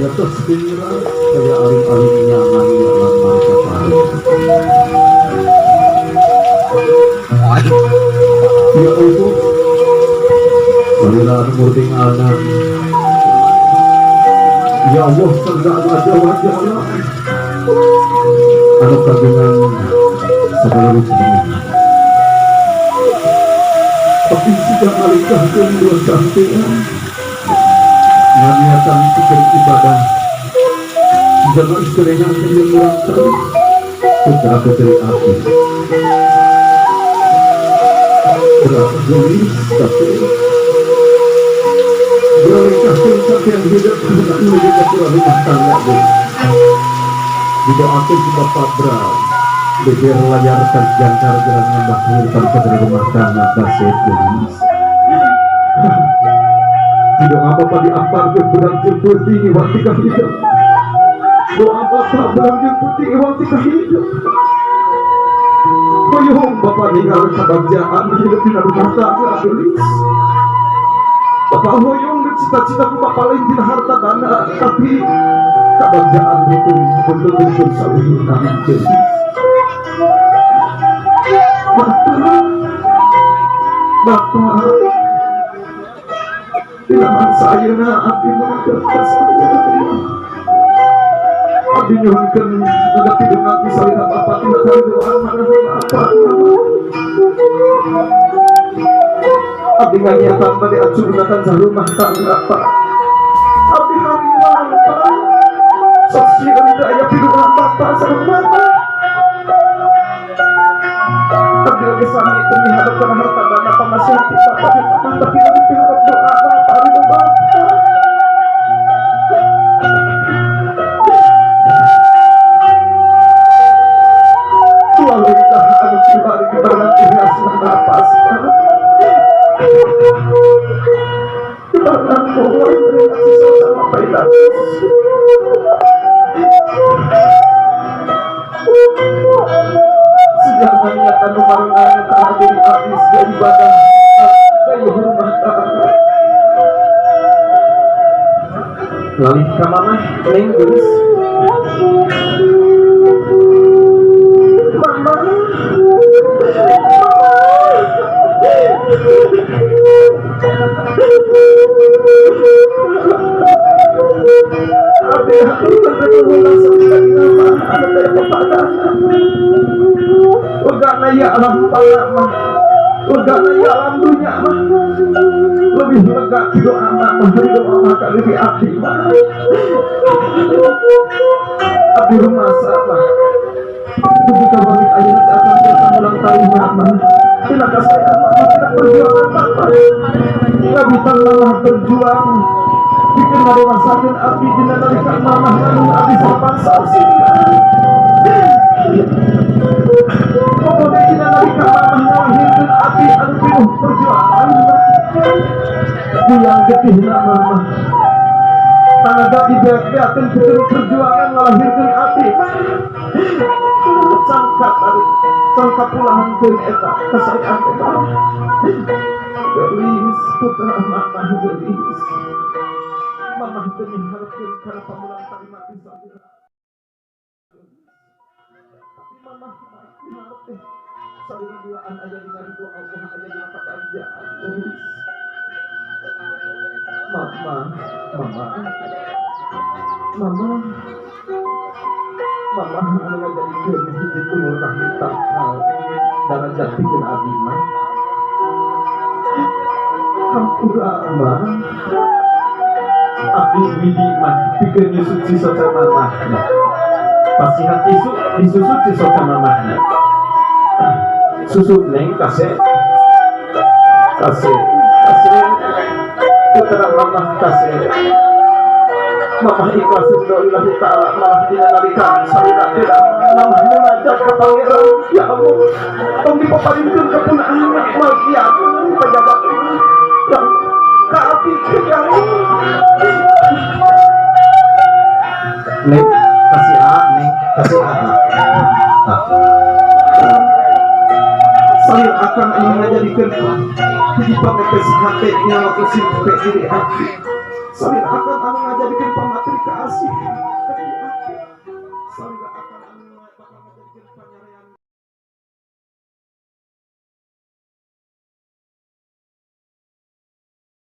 Nyatos pingra kaya alim-alimnya nani alam marga pare. Ya Allah, salira murting anak. Ya Allah, sangga wajah-wajah Allah. Anu kagungan segala rupa. Tapi sejak ngalikahkeun dua sampean nganiatan pikeun ibadah jangan istirengan yang urang putra putri abdi berat gelis tapi beralihkan sampean hidup menuju ke rumah tangga didoakan si bapak berat biar layar terjangkar jalan nambah kehidupan pada rumah tangga baset gelis. Doa bapak diamparkeun beurang jeung peuting iwal tika hidup. Doa bapak beurang jeung peuting iwal tika hidup. Hoyong bapak ninggal kebahagiaan hidup dina rumah tangga gelis. Bapak hoyong dan cita-cita ku bapak lain dina harta dana, tapi kebahagiaan itu untuk untuk sauhina gelis. Bapak, bapak, tidak mangsa ayeuna abdi munajat ka saya. Abdi nyuhunkeun ngadep pidungan ti salira bapak tina karidoan manah bapak. Abdi nganiatan bade acurnakan rumah tangga Pak. Abdi hariwang Pak. Sok sieun teu aya pidungan bapak sareng mama. Abdi lagi sami teu miharep kana harta dana pamasihan ti bapak di mama, tapi abdi miharep doa bapak ridho bapak. Walintah anu kiwari kebarengan ikhlas napas Pak. Kebarengan moal berinteraksi sama pailatus. Sejak niatan numarengan diri abdi siga ibadah gaya rumah tangga. Lalih ka mamah neng geus. Mama, abdi hatur nuhun langsung mama anu teh kepada. Legana ya alam pala mah, legana ya alam dunya mah, lebih lega ti doa mah, doa mah ka diri abdi mah. Abdi rumasa mah. Dugi ka bangit ayeuna teh acan tiasa mulang tarima mah. Tina kasaean mama tina perjuangan mama. Ngabitan mama berjuang pikeun ngadewasakeun abdi dina nalika mamah ngandung abdi salapan sasih. Kemudian dina nalika mamah ngalahirkeun abdi anu pinuh perjuangan. Biang getihna mamah. Tanaga dibeak-beakeun pikeun perjuangan ngalahirkeun abdi. Cangkat ari, cangkat pulahankeun eta kasaean teh. Gelis putra mamah gelis. Mamah teu miharepkeun kana pamulang tarima ti salira. Tapi mamah miharep teh salira duaan aya dina ridho Allah aya dina kabagjaan. Gelis. Mama, mama, mama, mama anu ngajadikeun hiji tulur rahim tangkal darajat pikeun abdi mah. Hampura mah, abdi widi mah pikeun nyusut si soca mamah. Pasihan tisu disusut si soca mamahna. Susut neng kase, kase, kase. Putra mamah kase. Mamah ikhlas ridho lillahi ta'ala malah dina nalika salira tidak mamah munajat ka Pangeran ya Allah tong dipaparinkeun ka pun anak mal kiat pejabat ya ka abdi ya Allah. Neng kasih A, neng kasih A. Salir akan anu ngajadikeun hiji pamepes hate nyawa ku simpe diri abdi. Salir akan anu ngajadikeun pamateri Dikasih, dikasih. Salira.